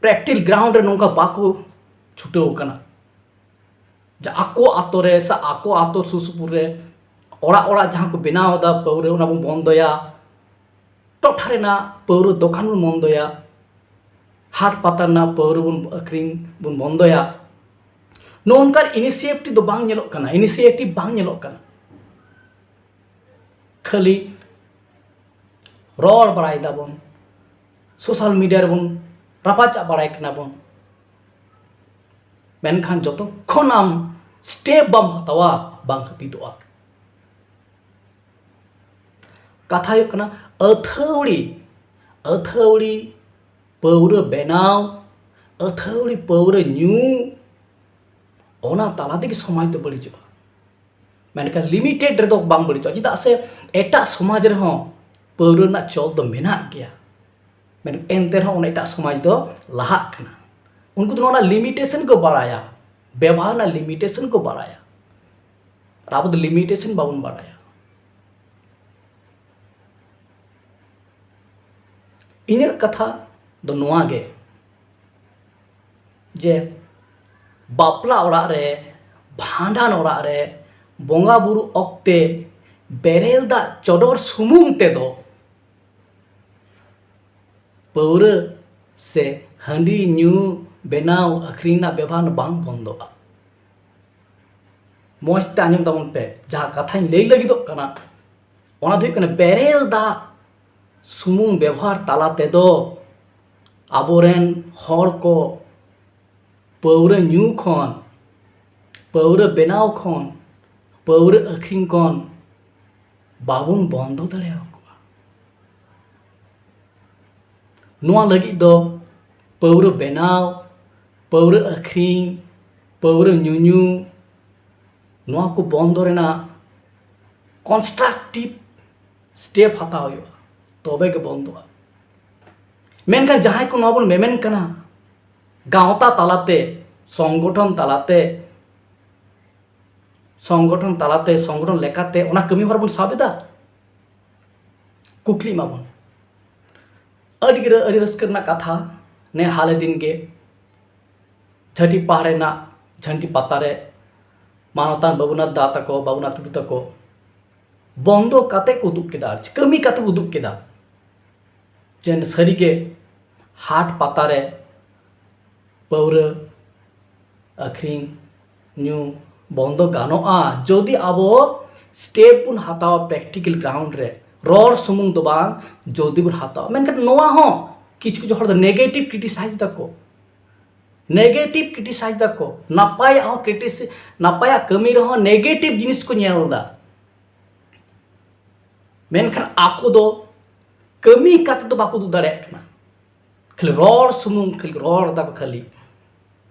practical ground ᱨᱮ ᱱᱚᱝᱠᱟ ᱵᱟᱠᱚ ᱪᱷᱩᱴᱟᱹᱣ ᱠᱟᱱᱟ᱾ ᱡᱟ ᱟᱠᱚ ᱟᱛᱳ ᱨᱮ ᱥᱮ ᱟᱠᱚ ᱟᱛᱳ ᱥᱩᱨ ᱥᱩᱯᱩᱨ ᱨᱮ ᱚᱲᱟᱜ ᱚᱲᱟᱜ ᱡᱟᱦᱟᱸ ᱠᱚ ᱵᱮᱱᱟᱣ ᱮᱫᱟ ᱯᱟᱹᱣᱨᱟᱹ, ᱚᱱᱟ ᱵᱚᱱ ᱵᱚᱱᱫᱚᱭᱟ᱾ ᱴᱚᱴᱷᱟ ᱨᱮᱱᱟᱜ ᱯᱟᱹᱣᱨᱟᱹ ᱫᱚᱠᱟᱱ ᱵᱚᱱ ᱵᱚᱱᱫᱚᱭᱟ᱾ ᱦᱟᱴ ᱯᱟᱛᱟ ᱨᱮᱱᱟᱜ ᱯᱟᱹᱣᱨᱟᱹ ᱵᱚᱱ ᱟᱹᱠᱷᱨᱤᱧ ᱵᱚᱱ ᱵᱚᱱᱫᱚᱭᱟ᱾ ᱱᱚᱜᱼᱚ ᱱᱚᱝᱠᱟᱱ initiative ᱫᱚ ᱵᱟᱝ ᱧᱮᱞᱚᱜ ᱠᱟᱱᱟ, initiative ᱵᱟᱝ ᱧᱮᱞᱚᱜ ᱠᱟᱱᱟ᱾ ᱠᱷᱟᱹᱞᱤ ᱨᱚᱲ ᱵᱟᱲᱟᱭ ᱫᱟᱵᱚᱱ, social media ᱨᱮᱵᱚᱱ ᱨᱟᱯᱟᱪᱟᱜ ᱵᱟᱲᱟᱭ ᱠᱟᱱᱟ ᱵᱚᱱ, ᱢᱮᱱᱠᱷᱟᱱ ᱡᱚᱛᱚᱠᱷᱚᱱ ᱟᱢ step ᱵᱟᱢ ᱦᱟᱛᱟᱣᱟ, ᱵᱟᱝ ᱦᱟᱹᱯᱤᱫᱚᱜᱼᱟ᱾ ᱠᱟᱛᱷᱟ ᱦᱩᱭᱩᱜ ᱠᱟᱱᱟ, ᱟᱹᱛᱷᱟᱹᱣᱲᱤ, ᱟᱹᱛᱷᱟᱹᱣᱲᱤ ᱯᱟᱹᱣᱨᱟᱹ ᱵᱮᱱᱟᱣ, ᱟᱹᱛᱷᱟᱹᱣᱲᱤ ᱯᱟᱹᱣᱨᱟᱹ ᱧᱩ, ᱚᱱᱟ ᱛᱟᱞᱟ ᱛᱮᱜᱮ ᱥᱚᱢᱟᱡᱽ ᱫᱚ ᱵᱟᱹᱲᱤᱡᱚᱜᱼᱟ᱾ ᱢᱮᱱᱠᱷᱟᱱ limited ᱨᱮᱫᱚ ᱵᱟᱝ ᱵᱟᱹᱲᱤᱡᱚᱜᱼᱟ, ᱪᱮᱫᱟᱜ ᱥᱮ ᱮᱴᱟᱜ ᱥᱚᱢᱟᱡᱽ ᱨᱮᱦᱚᱸ ᱯᱟᱹᱣᱨᱟᱹ ᱨᱮᱱᱟᱜ ᱪᱚᱞ ᱫᱚ ᱢᱮᱱᱟᱜ ᱜᱮᱭᱟ᱾ ᱢᱮᱱ-, ᱮᱱᱛᱮ ᱨᱮᱦᱚᱸ ᱚᱱᱟ ᱮᱴᱟᱜ ᱥᱚᱢᱟᱡᱽ ᱫᱚ ᱞᱟᱦᱟᱜ ᱠᱟᱱᱟ᱾ ᱩᱱᱠᱩ ᱫᱚ ᱱᱚᱣᱟ ᱨᱮᱱᱟᱜ ᱞᱤᱢᱤᱴᱮᱥᱚᱱ ᱠᱚ ᱵᱟᱲᱟᱭᱟ, ᱵᱮᱵᱚᱦᱟᱨ ᱨᱮᱱᱟᱜ ᱞᱤᱢᱤᱴᱮᱥᱚᱱ ᱠᱚ ᱵᱟᱲᱟᱭᱟ, ᱟᱨ ᱟᱵᱚ ᱫᱚ ᱞᱤᱢᱤᱴᱮᱥᱚᱱ ᱵᱟᱵᱚᱱ ᱵᱟᱲᱟᱭᱟ᱾ ᱤᱧᱟᱹᱜ ᱠᱟᱛᱷᱟ ᱫᱚ ᱱᱚᱣᱟ ᱜᱮ, ᱡᱮ ᱵᱟᱯᱞᱟ ᱚᱲᱟᱜ ᱨᱮ, ᱵᱷᱟᱸᱰᱟᱱ ᱚᱲᱟᱜ ᱨᱮ, ᱵᱚᱸᱜᱟ ᱵᱩᱨᱩ ᱚᱠᱛᱮ ᱵᱮᱨᱮᱞ ᱫᱟᱜ ᱪᱚᱰᱚᱨ ᱥᱩᱢᱩᱝ ᱛᱮᱫᱚ ᱯᱟᱹᱣᱨᱟᱹ ᱥᱮ ᱦᱟᱺᱰᱤ ᱧᱩ, ᱵᱮᱱᱟᱣ, ᱟᱹᱠᱷᱨᱤᱧ ᱨᱮᱱᱟᱜ ᱵᱮᱵᱷᱟᱨ ᱵᱟᱝ ᱵᱚᱱᱫᱚᱜᱼᱟ᱾ ᱢᱚᱡᱽ ᱛᱮ ᱟᱸᱡᱚᱢ ᱛᱟᱵᱚᱱ ᱯᱮ, ᱡᱟᱦᱟᱸ ᱠᱟᱛᱷᱟᱧ ᱞᱟᱹᱭ ᱞᱟᱹᱜᱤᱫᱚᱜ ᱠᱟᱱᱟ, ᱚᱱᱟ ᱫᱚ ᱦᱩᱭᱩᱜ ᱠᱟᱱᱟ, ᱵᱮᱨᱮᱞ ᱫᱟᱜ ᱥᱩᱢᱩᱝ ᱵᱮᱵᱚᱦᱟᱨ ᱛᱟᱞᱟ ᱛᱮᱫᱚ ᱟᱵᱚᱨᱮᱱ ᱦᱚᱲ ᱠᱚ ᱯᱟᱹᱣᱨᱟᱹ ᱧᱩ ᱠᱷᱚᱱ, ᱯᱟᱹᱣᱨᱟᱹ ᱵᱮᱱᱟᱣ ᱠᱷᱚᱱ, ᱯᱟᱹᱣᱨᱟᱹ ᱟᱹᱠᱷᱨᱤᱧ ᱠᱷᱚᱱ ᱵᱟᱵᱚᱱ ᱵᱚᱱᱫᱚ ᱫᱟᱲᱮᱭᱟᱠᱚᱣᱟ᱾ ᱱᱚᱣᱟ ᱞᱟᱹᱜᱤᱫ ᱫᱚ ᱯᱟᱹᱣᱨᱟᱹ ᱵᱮᱱᱟᱣ, ᱯᱟᱹᱣᱨᱟᱹ ᱟᱹᱠᱷᱨᱤᱧ, ᱯᱟᱹᱣᱨᱟᱹ ᱧᱩᱧᱩ, ᱱᱚᱣᱟ ᱠᱚ ᱵᱚᱱᱫᱚ ᱨᱮᱱᱟᱜ ᱠᱚᱱᱥᱴᱨᱟᱠᱴᱤᱵᱷ ᱥᱴᱮᱯ ᱦᱟᱛᱟᱣ ᱦᱩᱭᱩᱜᱼᱟ, ᱛᱚᱵᱮ ᱜᱮ ᱵᱚᱱᱫᱚᱜᱼᱟ᱾ ᱢᱮᱱᱠᱷᱟᱱ ᱡᱟᱦᱟᱸᱭ ᱠᱚ ᱱᱚᱣᱟ ᱵᱚᱱ ᱢᱮᱢᱮᱱ ᱠᱟᱱᱟ, ᱜᱟᱶᱛᱟ ᱛᱟᱞᱟᱛᱮ, ᱥᱚᱝᱜᱚᱴᱷᱚᱱ ᱛᱟᱞᱟᱛᱮ, ᱥᱚᱝᱜᱚᱴᱷᱚᱱ ᱛᱟᱞᱟᱛᱮ, ᱥᱚᱝᱜᱚᱴᱷᱚᱱ ᱞᱮᱠᱟᱛᱮ ᱚᱱᱟ ᱠᱟᱹᱢᱤ ᱦᱚᱨᱟ ᱵᱚᱱ ᱥᱟᱵ ᱮᱫᱟ? ᱠᱩᱠᱞᱤ ᱮᱢᱟᱵᱚᱱ᱾ ᱟᱹᱰᱤ ᱜᱮ ᱨᱟᱹ-, ᱟᱹᱰᱤ ᱨᱟᱹᱥᱠᱟᱹ ᱨᱮᱱᱟᱜ ᱠᱟᱛᱷᱟ, ᱱᱮ ᱦᱟᱞᱮ ᱫᱤᱱ ᱜᱮ ᱡᱷᱟᱹᱴᱤ ᱯᱟᱦᱟᱲ ᱨᱮᱱᱟᱜ ᱡᱷᱟᱹᱱᱴᱤ ᱯᱟᱛᱟ ᱨᱮ ᱢᱟᱱᱚᱛᱟᱱ ᱵᱟᱹᱵᱩᱱᱟᱛᱷ ᱫᱟ ᱛᱟᱠᱚ, ᱵᱟᱹᱵᱩᱱᱟᱛᱷ ᱴᱩᱰᱩ ᱛᱟᱠᱚ ᱵᱚᱱᱫᱚ ᱠᱟᱛᱮ ᱠᱚ ᱩᱫᱩᱜ ᱠᱮᱫᱟ, ᱟᱨ ᱠᱟᱹᱢᱤ ᱠᱟᱛᱮ ᱠᱚ ᱩᱫᱩᱜ ᱠᱮᱫᱟ᱾ ᱡᱮ ᱥᱟᱹᱨᱤᱜᱮ ᱦᱟᱴ ᱯᱟᱛᱟ ᱨᱮ ᱯᱟᱹᱣᱨᱟᱹ ᱟᱹᱠᱷᱨᱤᱧ ᱧᱩ ᱵᱚᱱᱫᱚ ᱜᱟᱱᱚᱜᱼᱟ, ᱡᱩᱫᱤ ᱟᱵᱚ ᱥᱴᱮᱯ ᱵᱚᱱ ᱦᱟᱛᱟᱣᱟ ᱯᱨᱮᱠᱴᱤᱠᱮᱞ ᱜᱨᱟᱣᱩᱱᱰ ᱨᱮ, ᱨᱚᱲ ᱥᱩᱢᱩᱝ ᱫᱚ ᱵᱟᱝ, ᱡᱩᱫᱤ ᱵᱚᱱ ᱦᱟᱛᱟᱣᱟ᱾ ᱢᱮᱱᱠᱷᱟᱱ ᱱᱚᱣᱟ ᱦᱚᱸ ᱠᱤᱪᱷᱩ ᱠᱤᱪᱷᱩ ᱦᱚᱲ ᱫᱚ ᱱᱮᱜᱮᱴᱤᱵᱷ ᱠᱨᱤᱴᱤᱥᱟᱭᱤᱡᱽ ᱫᱟᱠᱚ, ᱱᱮᱜᱮᱴᱤᱵᱷ ᱠᱨᱤᱴᱤᱥᱟᱭᱤᱡᱽ ᱫᱟᱠᱚ, ᱱᱟᱯᱟᱭᱟᱜ ᱦᱚᱸ ᱠᱨᱤᱴᱤᱥ-, ᱱᱟᱯᱟᱭᱟᱜ ᱠᱟᱹᱢᱤ ᱨᱮᱦᱚᱸ ᱱᱮᱜᱮᱴᱤᱵᱷ ᱡᱤᱱᱤᱥ ᱠᱚ ᱧᱮᱞ ᱮᱫᱟ᱾ ᱢᱮᱱᱠᱷᱟᱱ ᱟᱠᱚ ᱫᱚ ᱠᱟᱹᱢᱤ ᱠᱟᱛᱮ ᱫᱚ ᱵᱟᱠᱚ ᱩᱫᱩᱜ ᱫᱟᱲᱮᱭᱟᱜ ᱠᱟᱱᱟ, ᱠᱷᱟᱹᱞᱤ ᱨᱚᱲ ᱥᱩᱢᱩᱝ, ᱠᱷᱟᱹᱞᱤ ᱨᱚᱲ ᱫᱟᱠᱚ ᱠᱷᱟᱹᱞᱤ᱾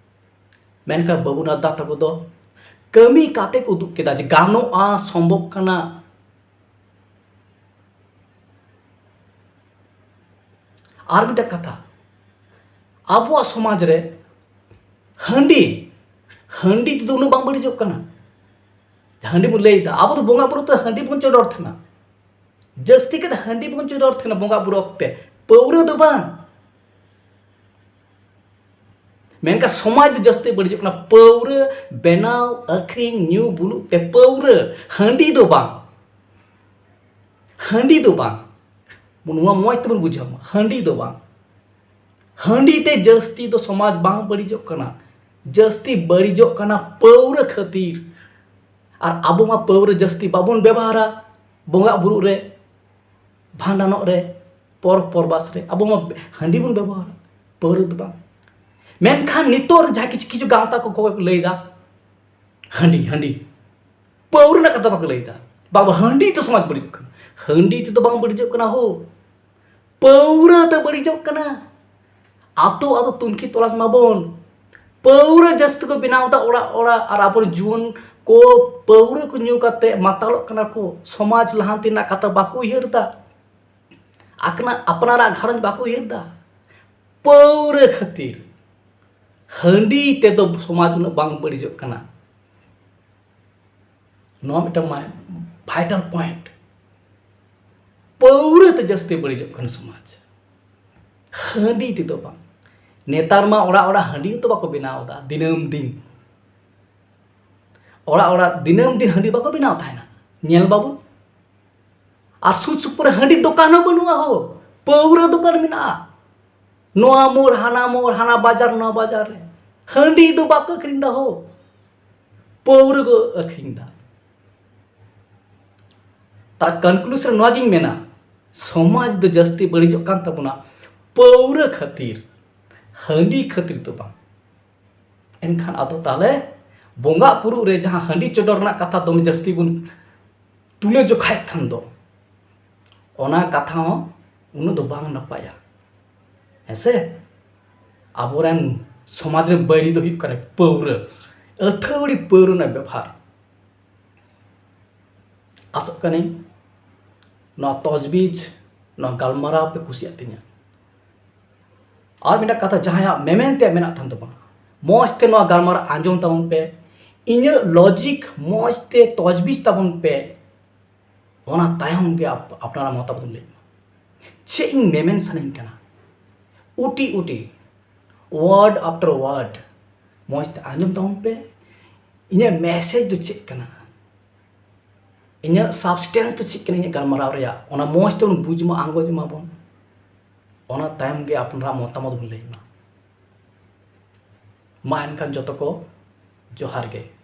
ᱢᱮᱱᱠᱷᱟᱱ ᱵᱟᱹᱵᱩᱱᱟᱛᱷ ᱫᱟ ᱛᱟᱠᱚ ᱫᱚ ᱠᱟᱹᱢᱤ ᱠᱟᱛᱮ ᱠᱚ ᱩᱫᱩᱜ ᱠᱮᱫᱟ ᱡᱮ ᱜᱟᱱᱚᱜᱼᱟ, ᱥᱚᱢᱵᱷᱚᱵ ᱠᱟᱱᱟ᱾ ᱟᱨ ᱢᱤᱫᱴᱟᱝ ᱠᱟᱛᱷᱟ, ᱟᱵᱚᱣᱟᱜ ᱥᱚᱢᱟᱡᱽ ᱨᱮ ᱦᱟᱺᱰᱤ, ᱦᱟᱺᱰᱤ ᱛᱮᱫᱚ ᱩᱱᱟᱹᱜ ᱵᱟᱝ ᱵᱟᱹᱲᱤᱡᱚᱜ ᱠᱟᱱᱟ᱾ ᱦᱟᱺᱰᱤ ᱵᱚᱱ ᱞᱟᱹᱭᱫᱟ, ᱟᱵᱚ ᱫᱚ ᱵᱚᱸᱜᱟ ᱵᱩᱨᱩ ᱛᱮ ᱦᱟᱺᱰᱤ ᱵᱚᱱ ᱪᱚᱰᱚᱨ ᱛᱟᱦᱮᱱᱟ, ᱡᱟᱹᱥᱛᱤ ᱠᱟᱛᱮ ᱦᱟᱺᱰᱤ ᱵᱚᱱ ᱪᱚᱰᱚᱨ ᱛᱟᱦᱮᱱᱟ ᱵᱚᱸᱜᱟ ᱵᱩᱨᱩ ᱚᱠᱛᱮ, ᱯᱟᱹᱣᱨᱟᱹ ᱫᱚ ᱵᱟᱝ᱾ ᱢᱮᱱᱠᱷᱟᱱ ᱥᱚᱢᱟᱡᱽ ᱫᱚ ᱡᱟᱹᱥᱛᱤ ᱵᱟᱹᱲᱤᱡᱚᱜ ᱠᱟᱱᱟ ᱯᱟᱹᱣᱨᱟᱹ ᱵᱮᱱᱟᱣ, ᱟᱹᱠᱷᱨᱤᱧ, ᱧᱩ ᱵᱩᱞᱩᱜ ᱛᱮ᱾ ᱯᱟᱹᱣᱨᱟᱹ, ᱦᱟᱺᱰᱤ ᱫᱚ ᱵᱟᱝ, ᱦᱟᱺᱰᱤ ᱫᱚ ᱵᱟᱝ, ᱱᱚᱣᱟ ᱢᱚᱡᱽ ᱛᱮᱵᱚᱱ ᱵᱩᱡᱷᱟᱹᱣ ᱢᱟ, ᱦᱟᱺᱰᱤ ᱫᱚ ᱵᱟᱝ᱾ ᱦᱟᱺᱰᱤ ᱛᱮ ᱡᱟᱹᱥᱛᱤ ᱫᱚ ᱥᱚᱢᱟᱡᱽ ᱵᱟᱝ ᱵᱟᱹᱲᱤᱡᱚᱜ ᱠᱟᱱᱟ, ᱡᱟᱹᱥᱛᱤ ᱵᱟᱹᱲᱤᱡᱚᱜ ᱠᱟᱱᱟ ᱯᱟᱹᱣᱨᱟᱹ ᱠᱷᱟᱹᱛᱤᱨ᱾ ᱟᱨ ᱟᱵᱚ ᱢᱟ ᱯᱟᱹᱣᱨᱟᱹ ᱡᱟᱹᱥᱛᱤ ᱵᱟᱵᱚᱱ ᱵᱮᱵᱚᱦᱟᱨᱟ, ᱵᱚᱸᱜᱟ ᱵᱩᱨᱩᱜ ᱨᱮ, ᱵᱷᱟᱸᱰᱟᱱᱚᱜ ᱨᱮ, ᱯᱚᱨᱚᱵᱽ ᱯᱚᱨᱵᱟᱥ ᱨᱮ ᱟᱵᱚ ᱢᱟ ᱦᱟᱺᱰᱤ ᱵᱚᱱ ᱵᱮᱵᱚᱦᱟᱨᱟ, ᱯᱟᱹᱣᱨᱟᱹ ᱫᱚ ᱵᱟᱝ᱾ ᱢᱮᱱᱠᱷᱟᱱ ᱱᱤᱛᱚᱜ ᱡᱟᱦᱟᱸ ᱠᱤᱪᱷᱩ ᱠᱤᱪᱷᱩ ᱜᱟᱶᱛᱟ ᱠᱚ, ᱠᱚ ᱞᱟᱹᱭᱫᱟ ᱦᱟᱺᱰᱤ, ᱦᱟᱺᱰᱤ, ᱯᱟᱹᱣᱨᱟᱹ ᱨᱮᱱᱟᱜ ᱠᱟᱛᱷᱟ ᱵᱟᱠᱚ ᱞᱟᱹᱭᱫᱟ᱾ ᱵᱟᱵᱟ, ᱦᱟᱺᱰᱤ ᱛᱮ ᱥᱚᱢᱟᱡᱽ ᱵᱟᱹᱲᱤᱡᱚᱜ ᱠᱟᱱᱟ᱾ ᱦᱟᱺᱰᱤ ᱛᱮᱫᱚ ᱵᱟᱝ ᱵᱟᱹᱲᱤᱡᱚᱜ ᱠᱟᱱᱟ ᱦᱳ, ᱯᱟᱹᱣᱨᱟᱹ ᱛᱮ ᱵᱟᱹᱲᱤᱡᱚᱜ ᱠᱟᱱᱟ᱾ ᱟᱛᱳ ᱟᱛᱳ ᱛᱩᱱᱠᱷᱤ ᱛᱚᱞᱟᱥ ᱢᱟᱵᱚᱱ᱾ ᱯᱟᱹᱣᱨᱟᱹ ᱡᱟᱹᱥᱛᱤ ᱠᱚ ᱵᱮᱱᱟᱣ ᱮᱫᱟ ᱚᱲᱟᱜ ᱚᱲᱟᱜ, ᱟᱨ ᱟᱵᱚᱨᱮᱱ ᱡᱩᱣᱟᱹᱱ ᱠᱚ ᱯᱟᱹᱣᱨᱟᱹ ᱠᱚ ᱧᱩ ᱠᱟᱛᱮ ᱢᱟᱛᱟᱞᱚᱜ ᱠᱟᱱᱟ ᱠᱚ᱾ ᱥᱚᱢᱟᱡᱽ ᱞᱟᱦᱟᱱᱛᱤ ᱨᱮᱱᱟᱜ ᱠᱟᱛᱷᱟ ᱵᱟᱠᱚ ᱩᱭᱦᱟᱹᱨ ᱮᱫᱟ, ᱟᱠᱱᱟ-, ᱟᱯᱱᱟᱨᱟᱜ ᱜᱷᱟᱨᱚᱸᱡᱽ ᱵᱟᱠᱚ ᱩᱭᱦᱟᱹᱨ ᱮᱫᱟ᱾ ᱯᱟᱹᱣᱨᱟᱹ ᱠᱷᱟᱹᱛᱤᱨ᱾ ᱦᱟᱺᱰᱤ ᱛᱮᱫᱚ ᱥᱚᱢᱟᱡᱽ ᱩᱱᱟᱹᱜ ᱵᱟᱝ ᱵᱟᱹᱲᱤᱡᱚᱜ ᱠᱟᱱᱟ᱾ ᱱᱚᱣᱟ ᱢᱤᱫᱴᱟᱝ ᱢᱟ-, vital point᱾ ᱯᱟᱹᱣᱨᱟᱹ ᱛᱮ ᱡᱟᱹᱥᱛᱤ ᱵᱟᱹᱲᱤᱡᱚᱜ ᱠᱟᱱᱟ ᱥᱚᱢᱟᱡᱽ, ᱦᱟᱺᱰᱤ ᱛᱮᱫᱚ ᱵᱟᱝ᱾ ᱱᱮᱛᱟᱨ ᱢᱟ ᱚᱲᱟᱜ ᱚᱲᱟᱜ ᱦᱟᱺᱰᱤ ᱦᱚᱸᱛᱚ ᱵᱟᱠᱚ ᱵᱮᱱᱟᱣ ᱮᱫᱟ ᱫᱤᱱᱟᱹᱢ ᱫᱤᱱ᱾ ᱚᱲᱟᱜ ᱚᱲᱟᱜ ᱫᱤᱱᱟᱹᱢ ᱫᱤᱱ ᱦᱟᱺᱰᱤ ᱵᱟᱠᱚ ᱵᱮᱱᱟᱣ ᱛᱟᱦᱮᱱᱟ, ᱧᱮᱞ ᱵᱟᱵᱚᱱ᱾ ᱟᱨ ᱥᱩᱨ ᱥᱩᱯᱩᱨ ᱨᱮ ᱦᱟᱺᱰᱤ ᱫᱚᱠᱟᱱ ᱦᱚᱸ ᱵᱟᱹᱱᱩᱜᱼᱟ ᱦᱳ, ᱯᱟᱹᱣᱨᱟᱹ ᱫᱚᱠᱟᱱ ᱢᱮᱱᱟᱜᱼᱟ᱾ ᱱᱚᱣᱟ ᱢᱳᱲ, ᱦᱟᱱᱟ ᱢᱳᱲ, ᱦᱟᱱᱟ ᱵᱟᱡᱟᱨ, ᱱᱚᱣᱟ ᱵᱟᱡᱟᱨ ᱨᱮ ᱦᱟᱺᱰᱤ ᱫᱚ ᱵᱟᱠᱚ ᱟᱹᱠᱷᱨᱤᱧ ᱮᱫᱟ ᱦᱳ, ᱯᱟᱹᱣᱨᱟᱹ ᱠᱚ ᱟᱹᱠᱷᱨᱤᱧ ᱮᱫᱟ᱾ ᱛᱟ conclusion ᱨᱮ ᱱᱚᱣᱟ ᱜᱤᱧ ᱢᱮᱱᱟ, ᱥᱚᱢᱟᱡᱽ ᱫᱚ ᱡᱟᱹᱥᱛᱤ ᱵᱟᱹᱲᱤᱡᱚᱜ ᱠᱟᱱ ᱛᱟᱵᱚᱱᱟ ᱯᱟᱹᱣᱨᱟᱹ ᱠᱷᱟᱹᱛᱤᱨ, ᱦᱟᱺᱰᱤ ᱠᱷᱟᱹᱛᱤᱨ ᱫᱚ ᱵᱟᱝ᱾ ᱮᱱᱠᱷᱟᱱ ᱟᱫᱚ ᱛᱟᱦᱞᱮ ᱵᱚᱸᱜᱟ ᱵᱩᱨᱩ ᱨᱮ ᱡᱟᱦᱟᱸ ᱦᱟᱺᱰᱤ ᱪᱚᱰᱚᱨ ᱨᱮᱱᱟᱜ ᱠᱟᱛᱷᱟ ᱫᱚᱢᱮ ᱡᱟᱹᱥᱛᱤ ᱵᱚᱱ ᱛᱩᱞᱟᱹ ᱡᱚᱠᱷᱟᱭᱮᱫ ᱠᱷᱟᱱ ᱫᱚ, ᱚᱱᱟ ᱠᱟᱛᱷᱟ ᱦᱚᱸ ᱩᱱᱟᱹᱜ ᱫᱚ ᱵᱟᱝ ᱱᱟᱯᱟᱭᱟ᱾ ᱦᱮᱸᱥᱮ? ᱟᱵᱚᱨᱮᱱ ᱥᱚᱢᱟᱡᱽ ᱨᱮᱱ ᱵᱟᱹᱭᱨᱤ ᱫᱚ ᱦᱩᱭᱩᱜ ᱠᱟᱱᱟ ᱯᱟᱹᱣᱨᱟᱹ, ᱟᱹᱛᱷᱟᱹᱣᱲᱤ ᱯᱟᱹᱣᱨᱟᱹ ᱨᱮᱱᱟᱜ ᱵᱮᱵᱷᱟᱨ᱾ ᱟᱥᱚᱜ ᱠᱟᱹᱱᱟᱹᱧ ᱱᱚᱣᱟ ᱛᱚᱡᱽᱵᱤᱡᱽ, ᱱᱚᱣᱟ ᱜᱟᱞᱢᱟᱨᱟᱣ ᱯᱮ ᱠᱩᱥᱤᱭᱟᱜ ᱛᱤᱧᱟ᱾ ᱟᱨ ᱢᱤᱫᱴᱟᱝ ᱠᱟᱛᱷᱟ, ᱡᱟᱦᱟᱸᱭᱟᱜ ᱢᱮᱢᱮᱱ ᱛᱮᱭᱟᱜ ᱢᱮᱱᱟᱜ ᱛᱟᱢ ᱛᱟᱵᱚᱱᱟ, ᱢᱚᱡᱽ ᱛᱮ ᱱᱚᱣᱟ ᱜᱟᱞᱢᱟᱨᱟᱣ ᱟᱸᱡᱚᱢ ᱛᱟᱵᱚᱱ ᱯᱮ, ᱤᱧᱟᱹᱜ ᱞᱚᱡᱤᱠ ᱢᱚᱡᱽ ᱛᱮ ᱛᱚᱡᱽᱵᱤᱡᱽ ᱛᱟᱵᱚᱱ ᱯᱮ, ᱚᱱᱟ ᱛᱟᱭᱚᱢ ᱜᱮ ᱟᱯ- ᱟᱯᱱᱟᱨᱟᱜ ᱢᱚᱛᱟᱢᱚᱛ ᱞᱟᱹᱭ ᱢᱟ᱾ ᱪᱮᱫ ᱤᱧ ᱢᱮᱢᱮᱱ ᱥᱟᱱᱟᱧ ᱠᱟᱱᱟ, ᱩᱴᱤ ᱩᱴᱤ, word after word ᱢᱚᱡᱽ ᱛᱮ ᱟᱸᱡᱚᱢ ᱛᱟᱵᱚᱱ ᱯᱮ᱾ ᱤᱧᱟᱹᱜ ᱢᱮᱥᱮᱡᱽ ᱫᱚ ᱪᱮᱫ ᱠᱟᱱᱟ, ᱤᱧᱟᱹᱜ ᱥᱟᱵᱥᱴᱮᱱᱥ ᱫᱚ ᱪᱮᱫ ᱠᱟᱱᱟ, ᱤᱧᱟᱹᱜ ᱜᱟᱞᱢᱟᱨᱟᱣ ᱨᱮᱭᱟᱜ, ᱚᱱᱟ ᱢᱚᱡᱽ ᱛᱮᱵᱚᱱ ᱵᱩᱡᱽ ᱢᱟ, ᱟᱸᱜᱚᱪ ᱢᱟᱵᱚᱱ᱾ ᱚᱱᱟ ᱛᱟᱭᱚᱢ ᱜᱮ ᱟᱯᱱᱟᱨᱟᱜ ᱢᱚᱛᱟᱢᱚᱛ ᱵᱚᱱ ᱞᱟᱹᱭ ᱢᱟ᱾ ᱢᱟ ᱮᱱᱠᱷᱟᱱ ᱡᱚᱛᱚ ᱠᱚ ᱡᱚᱦᱟᱨ ᱜᱮ᱾